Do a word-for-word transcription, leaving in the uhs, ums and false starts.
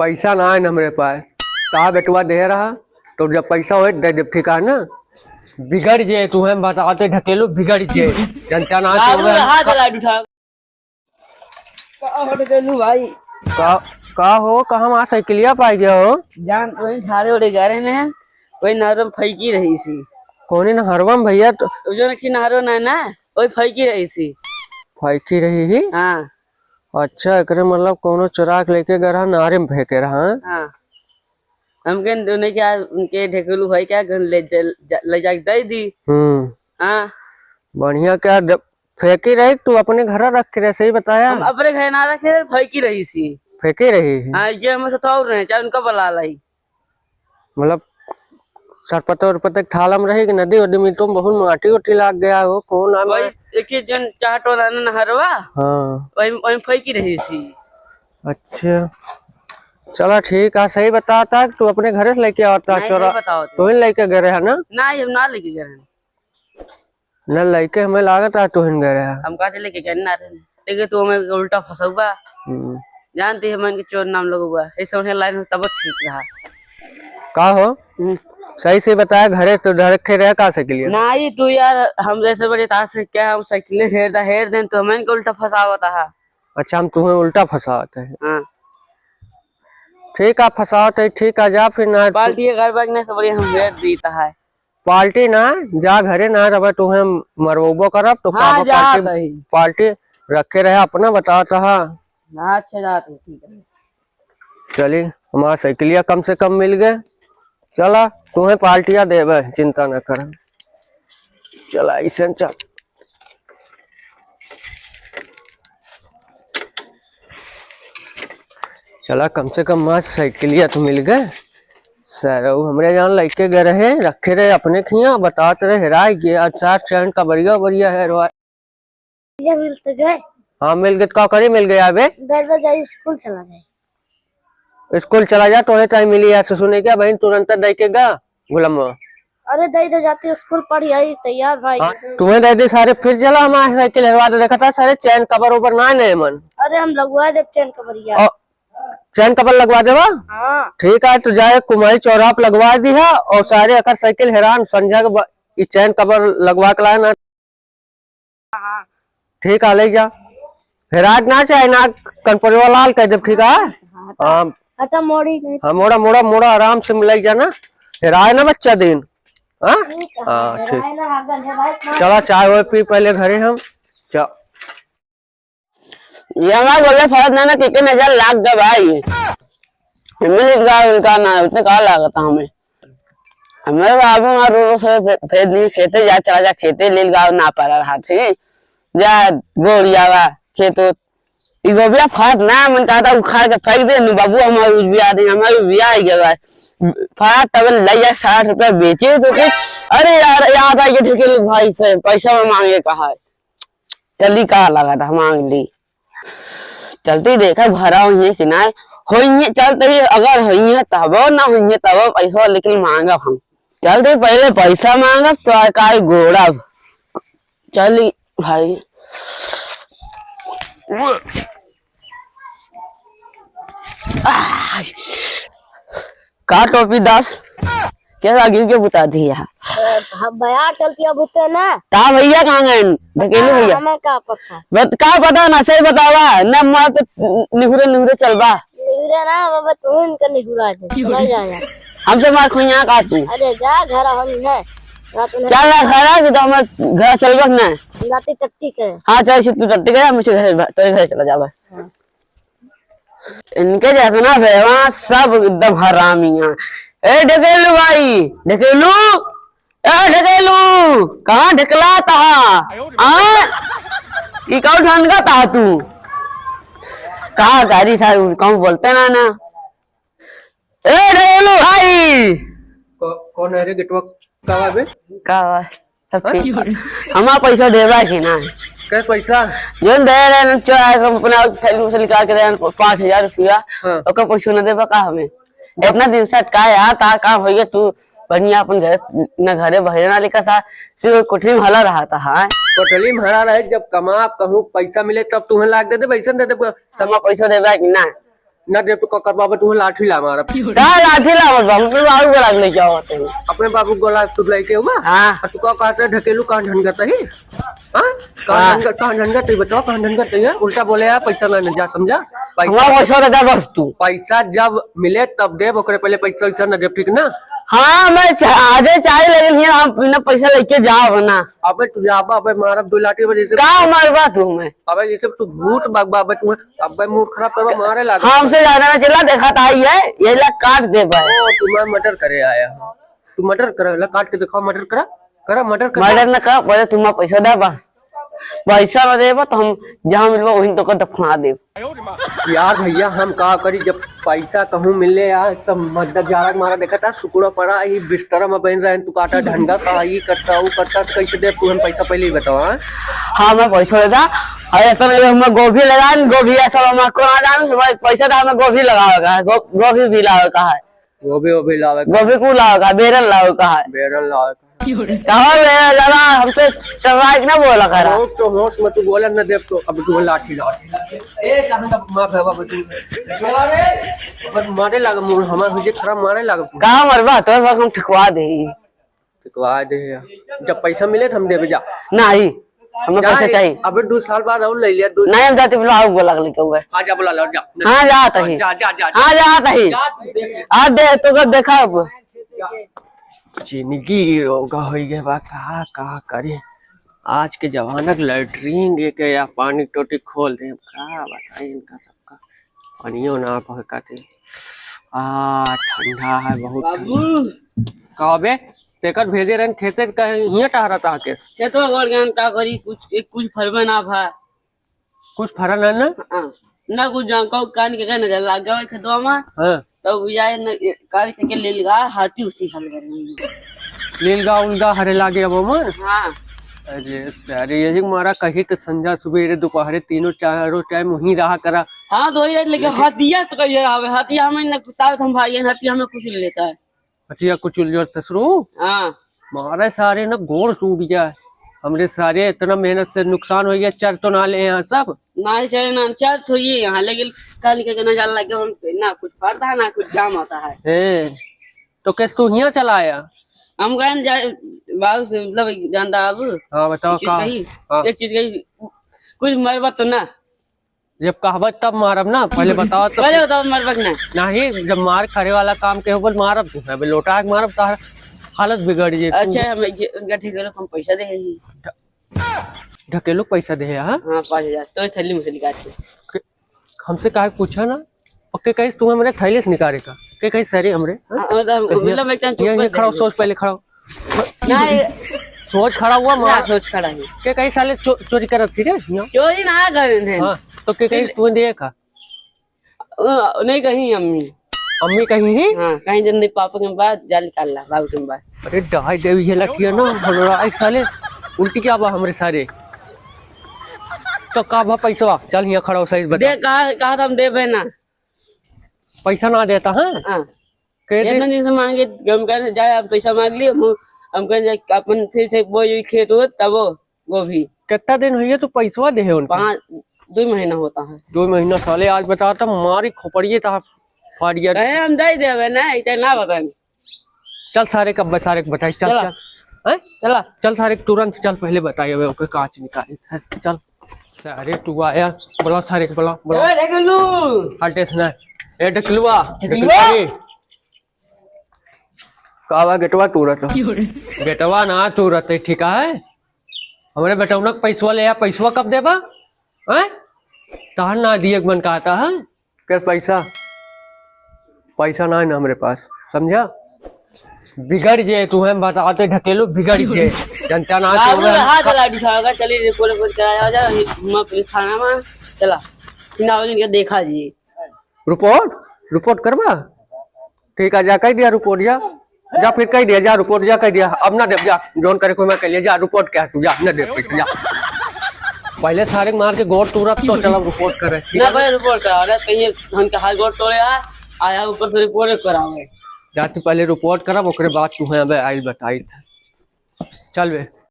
पैसा ना है ना हमरे पास। कहा बेटवा दे रहा, तो जब पैसा होए दे दे, ठीक है ना? बिगड़ जे, तुम्हें बताते ढकेलू बिगड़ जे। जनता ना लाडू तुम्हें रहा था, लाडू था। का हो ढकेलू भाई? का, का हो, कहाँ वहाँ साइकिलिया पाई गया हो? जान तो वहीं झाड़े उड़े गा रहे हैं, वही नहर में फैकी रही सी। कौने नहरवा में भैया? तो वो जो नखी नहरो ना है ना, वही फैकी रही सी। फैकी रही ही? हाँ। अच्छा, एकरे मतलब कौनो चोरा के लेके गए रहा, नारे में फेंके रहा, हाँ? हाँ। हमके उन्हें क्या, उनके ढकेलू भाई क्या घर ले जा, जा, ले जाके दे दी। हम्म। हाँ। बढ़िया क्या ड-, फेंकी रही, तू अपने घर रख के रहे, सही बताया? हम अपने घर ना रखे, फेंकी रही सी। फेंकी रही है? हाँ, ये हम सताऊ रहे, चाहे उनका बुला लाई। मतलब, सरपत उरपत एक थाला में रही कि नदी वदी में तो बहुत माटी उटी लाग गया हो, कौन आना वही है? एक चीज जन चाहत वाला ना नहरवा, हाँ। वही, वही फेंकी रही सी। अच्छा, चला ठीक है, सही बताता कि तू अपने घरे से लेके आवता नहीं, चोरा, सही बताओ तो। तू ही लेके गए रहे ना? नहीं, हम ना लेके गए हैं। न लइके हमें लागत आ तोहिन गए रहा। हम कहते लेके गए ना रहे। लेकिन तू हमें उल्टा फंसौबा। हम्म। जानती है मन के चोर नाम लगौबा। ऐसे उन्हें लाइन में तब ठीक रहा। का हो? हम्म। सही से बताया, घरे तो धड़क के रहे का साइकिल? नहीं तू यार, हम जैसे बड़े तास से क्या हम साइकिल हेर दा, हेर देन तो हमें के उल्टा फंसावत हा। अच्छा, हम तुम्हें उल्टा फंसावत है। हाँ। ठीक आ, फंसावत है, ठीक आ, जा फिर ना। पार्टी के घर बैग नहीं सब बढ़िया हम हेर दीता है। पार्टी ना, जा घरे ना, तब तुहें मरवबो करब, तो हाँ, कहबो जा पार्टी, तही। पार्टी रखे रहे अपना, बतावत हा। अच्छा, जा तू, ठीक है। चली, हमारा साइकिलिया कम से कम मिल गए। चला, तुहें पार्टिया देबे, चिंता न कर। चला, ऐसे चल। चला, कम से कम माँ साइकिलिया तो मिल गए। सरऊ हमरे जान लइके गए रहे, रखे रहे अपने खिया, बतात रहे हेराय गया। अच्छा, चैन कबरिया बढ़िया है, हेरवा। ये मिल तो गए। हाँ, मिल गए तो का करी, मिल गया अबे। दादा जाई स्कूल चला जाए। स्कूल चला जा, तोहे टाइम मिली यार, सुसु नहीं क्या बहन, तुरंत दे के गा गुलामवा। अरे दे दे, जाती स्कूल पढ़ी आई तैयार भाई। हाँ, तुम्हें दे दी सारे, फिर चला हमारे साइकिल हेरवा दे, देखा था सारे चैन कवर ओवर ना है मन। अरे हम लगवा दे चैन कवरिया। और चैन कवर लगवा देबा? हाँ। ठीक है, तो जाए कुमारी चौराहा पे लगवा दी है और सारे अकर साइकिल हेरान संझा के ब-, ई चैन कवर लगवा के लाए ना। हाँ। ठीक है, ले जा। हेराज ना चाहे ना, कनपरवा लाल कह देब, ठीक है? हाँ, तो हाँ। अच्छा, मोड़ी नहीं। हाँ, मोड़ा, मोड़ा, मोड़ा, आराम से ले जाना। हेराए ना बच्चा दिन। हाँ? ठीक है, हाँ, हेराए ठीक। ना, अगर हेराए ना। चला, चाय वाय पी पहले घरे हम। चा- ये हमार बोले फरत ना, ना, किके नजर लाग गए भाई। मिल गया उनका ना, उतने का लागत हमें। हमें बाबू माँ रो रो से भे-, भेज दिए खेते, जा चला जा खेते, ले गाँव ना पारा हाथी। जा गोड़ियावा खेत उत। ई गोबिया फरत ना, मन कहता उखाड़ के फेंक दे, नु बाबू हमारे उज भी आ दे, हमारे भी आ गया भाई। फरत तब ले जा साठ रुपया बेचे तो कुछ। अरे यार, याद आ गया ठेके भाई से, पैसा में मांगे कहा है। चली का लगा था, मांग ली। चलती देखा घरा होइए कि ना, होइए, चलते ही अगर होइए तब, ना होइए तब पैसा लेकिन मांगब हम। चलते पहले पैसा मांगब तो आ काई गोड़ब। चली भाई। आह! का टोपी दास? कैसा गिर के बुता दिया? अ, हम बयार चलती अब उते ना। का भैया कहाँ गए? ढकेलू भैया। हमें का पता? बत-, का पता ना, सही बतावा। ना मार तो निहुरे निहुरे चलबा। निहुरे ना बाबा, तू इनका निहुरा दे। चला जा यार। हमसे मार खोइया का तू? अरे जा घर हम है। रात में चल ना घर आ, कि तो हमारे घर चलबा ना। राती टट्टी के। हाँ, चल, इसे तू टट्टी के, हम इसे घर, तेरे घर चला जाबा। हाँ। इनके जितना भेवा सब एकदम हरामी हैं। ए ढकेलू भाई, ढकेलू, ए ढकेलू, कहाँ ढकला तहा? आ? ई कौन ढंगा तहा तू? कहाँ गाड़ी सा कहूँ बोलते ना ना। ए ढकेलू भाई। को-, कौन है रे गेटवा? का बा बे? का बा? सब ठीक। हमार पैसा देबा कि ना? के पैसा? जोन दे रहे हैं, चोरा के अपना थैली में से निकाल के दे रहे हैं, पाँच हजार रुपया। हाँ। ओकर पैसा ना देबा का हमें? इतना दिन से अटकाए, हाँ, ता काम होइए, तू बढ़िया अपन घर, न घरे बहरे ना लेकर था, सिर्फ कोठरी में हला रहा था, हाँ। कोठरी में हला रहे, जब कमा, कहूँ पैसा मिले, तब तुम्हें लाग दे दे, वैसे दे दे, सब हमार पैसा देबा कि ना? ना देब तो का करबा, अब तू लाठी ला मारब। का लाठी लावत बा? अपने बाबू के लाग लेके आवत है। अपने बाबू के गोला तू लेके हुआ? हाँ। आ तू का कहते ढकेलू, कहाँ ढनगत ही? हाँ? कहाँ हाँ। ढनगत, कहाँ ढनगत ही बताओ, कहाँ ढनगत ही है? उल्टा बोले यार, पैसा ना, ना जा, समझा? पैसा हमारा पैसा ना दे बस तू। पैसा जब मिले तब देब, ओकरे पहले पैसा वैसा ना देब, ठीक ना? हाँ, मैं चा-, आजे चाहे, लेकिन हियाँ हम बिना पैसा लेके जाओ ना। अबे तू जाबा, अबे मारब दो लाठी में जैसे का मारबा तू हमें? अबे जैसे तू भूत बकबा, अबे तू, अबे मूड खराब करबा, मारे लाग। हमसे ज्यादा ना चला, देखा था ये, ये ला काट दे भाई। ओ, तू मैं मर्डर करे आया। तू मर्डर करा, ला काट के दिखाओ, मर्डर करा, करा मर्डर करा। मर्डर ना करा, पहले तू मैं पैसा दे बस। पैसा ना देबा तो हम जहाँ मिलबा वहीं तो का दफना देब। यार भैया, हम का करी, जब पैसा कहूँ मिले यार, सब मदद जाड़ा के मारा देखा था, सुकुड़ा पड़ा ही बिस्तर में बन रहे, तू काटा ढंगा का, ई करता, वो करता, तो कैसे देब तू? हम पैसा पहले ही बताओ, हाँ? हाँ, मैं पैसा देता। और ऐसा मिले, हमें गोभी लगा, गोभी ऐसा हमें को ना जान, हमें पैसा था, हमें गोभी लगावे का है, गो-, गोभी भी लावे का है। गोभी, गोभी लावे का। गोभी को लावे का, बेरन लावे का है। बेरन लावे का। कहो बे, दादा, हमसे टर्राइक ना बोला करा। होश तो होश में तू बोला न देब तो अब तू लाठी लाठी। ए, कहाँ का मार है बाबू तू? बस मारे लाग मूड, हमार हुजे खराब मारे लाग तू। का मरबा? तोर बस हम ठिकवा दे। ठिकवा दे यार। जब पैसा मिले तो हम देबे जा। नहीं, हमें जा पैसा रे, चाहिए। अबे दो साल बाद और ले लिया, दो नहीं, हम जाते बोला, आओ बोला के लेके हुए। हाँ, जा बोला लो, जा। हाँ, जात ही। जा, जा, जा, जा। हाँ, जात ही। जा, तू देख। आ दे, तो का देखा अब। जा। जिंदगी रोगा होइ गए बा, कहा, कहा करे। आज के जमाना के लैट्रिन के या पानी टोटी खोल दे, का बताई इनका सबका। पानियो ना बहकाते। आ, ठंडा है बहुत। बाबू। का बे? तेकर भेजे रहन खेते, कहीं हियां टहरत आके। खेतवा गोड़ गन का करी, कुछ, एक कुछ फरबे ना भा। कुछ फरल है ना? हाँ। ना कुछ जान, कहू कान के कहने लगा गए खेतवा में। हाँ। तब वो जाए न, कान के, के ले लगा, हाथी उसी हल कर। ले लगा, उनका हरे लागे अब मन। हाँ। अरे सारे, यही मारा कही तो संझा, सुबेरे, दोपहरे, तीनों चारों टाइम वहीं रहा करा। हाँ, तो वही है, लेकिन लेकिन हतिया तो कहिए आवे, हतिया हमें न कुतावत हम भाई, हतिया हमें कुछ ले लेता है। हतिया कुछ ले ससुरो। हाँ। मारे सारे ना गोड़ सूख गया। हमरे सारे इतना मेहनत से नुकसान हो गया, चर तो ना ले यहाँ सब। नहीं चर ना, चर तो ये यहाँ, लेकिन काल के ना जान लगे, हम ना कुछ पड़ता है, ना कुछ जाम आता है। हैं, तो कैसे तू हियां चला आया? हम कहन जाए, बाबू से मतलब जानता अब। हाँ, बताओ एक चीज का? कही, हाँ। एक चीज कही, कुछ मरबा तो ना। जब कहबा तब मारब ना, पहले बताओ तो। पहले बताओ मरबा कि ना। नहीं, जब मार करे वाला काम के ऊपर मारब तू, अबे लोटा के मारब, तार हालत बिगड़ जाए। अच्छा, हम ये, उनका ठीक है, हम पैसा दे ही। ढकेलू पैसा दे, हाँ? हाँ, पाँच हजार, तो थैली में से निकाल के। के-, हमसे काहे पूछा ना? पक्के कहीं तू हमरे थैली से निकाले का? के कहीं सारे हमरे, हाँ? हाँ, मतलब, तो हियां, मतलब, एक टाइम हियां, चुप हियां कर खड़ा हो, दे। सोच पहले खड़ा हो। ना, ये सोच खड़ा हुआ, ना, मार। सोच खड़ा है। के कहीं साले चो-, चोरी करत थी रे, हियां? चोरी ना करे थे। हाँ, तो के कहीं सिल- तू देखा? ओ, नहीं कहीं अम्मी। अम्मी कहीं ही? हाँ, कहीं जन नहीं, पापा के बाद जाल निकाल ला, बाबू के बाद। अरे, डाई देवी ये लठिया ना, हमरा एक साले उल्टी क्या बा हमरे सारे। तो का भा पैसवा? चल, हियां खड़ा हो, सही बता। दे, कहा, कहा था हम देबे ना। पैसा ना देता, हाँ? हाँ। कह दे। इतना दिन से मांगे, हम कह रहे, जाए, आप पैसा मांग लिए, हम, हम कह रहे, अपन फिर से बोई हुई खेत हो, तब वो गोभी। कितना दिन हुई है तू पैसवा दे है उनको? पाँच, दो महीना होता है। दो महीना साले, आज बता तो मारी खोपड़िए ता फाड़ गया। कहे हम दे देवे ना, इतना ना बताएंगे। चल सारे कब सारे को बताई, चल, चला। चल। हैं? चला। चल सारे तुरंत चल, पहले बताई अबे ओके कांच निकाली है, चल। सारे तू आया, बोला सारे को बोला, बोला। ए, ढकेलू। हटे से ना। ए ढकेलुआ, ढकेलुआ। ढकेलुआ रे। का बा गेटवा तोड़त हो? गेटवा ना तोड़त है, ठीक है? हमरे बेटौना के पैसवा ले आ, पैसवा कब देबा? हैं? तहन ना दिए के मन कहता है? कैस पैसा? पैसा ना है ना हमरे पास, समझा? बिगड़ जे, तू हम बताते ढकेलू, बिगड़ जे। जनता ना बाबू, तो हम हाथ ख- लगा बिछाओगा, चलिए रिपोर्ट, रिपोर्ट कराया जाए, घूमा पुलिस थाना में, चला। फिर आओ इनका देखा जी। रिपोर्ट? रिपोर्ट करबा? ठीक है, जा कह दिया रिपोर्ट, जा। जा फिर कह दिया, जा रिपोर्ट, जा कह दिया। अब ना देब, जा। जौन करे कोई मैं कह लिया, जा रिपोर्ट क्या तू, जा, ना देब पैसा, जा। पहले सारे के मार के गोड़ तोड़ब तो चलब रिपोर्ट करे, ठीक ना है? भाई, रिपोर्ट करा, अरे कहीं हमके हाथ गोड़ तोड़े आ, आया ऊपर से रिपोर्ट करावे। जा तू पहले रिपोर्ट करब, ओकरे बाद तू है अबे आइल बताई। चल बे।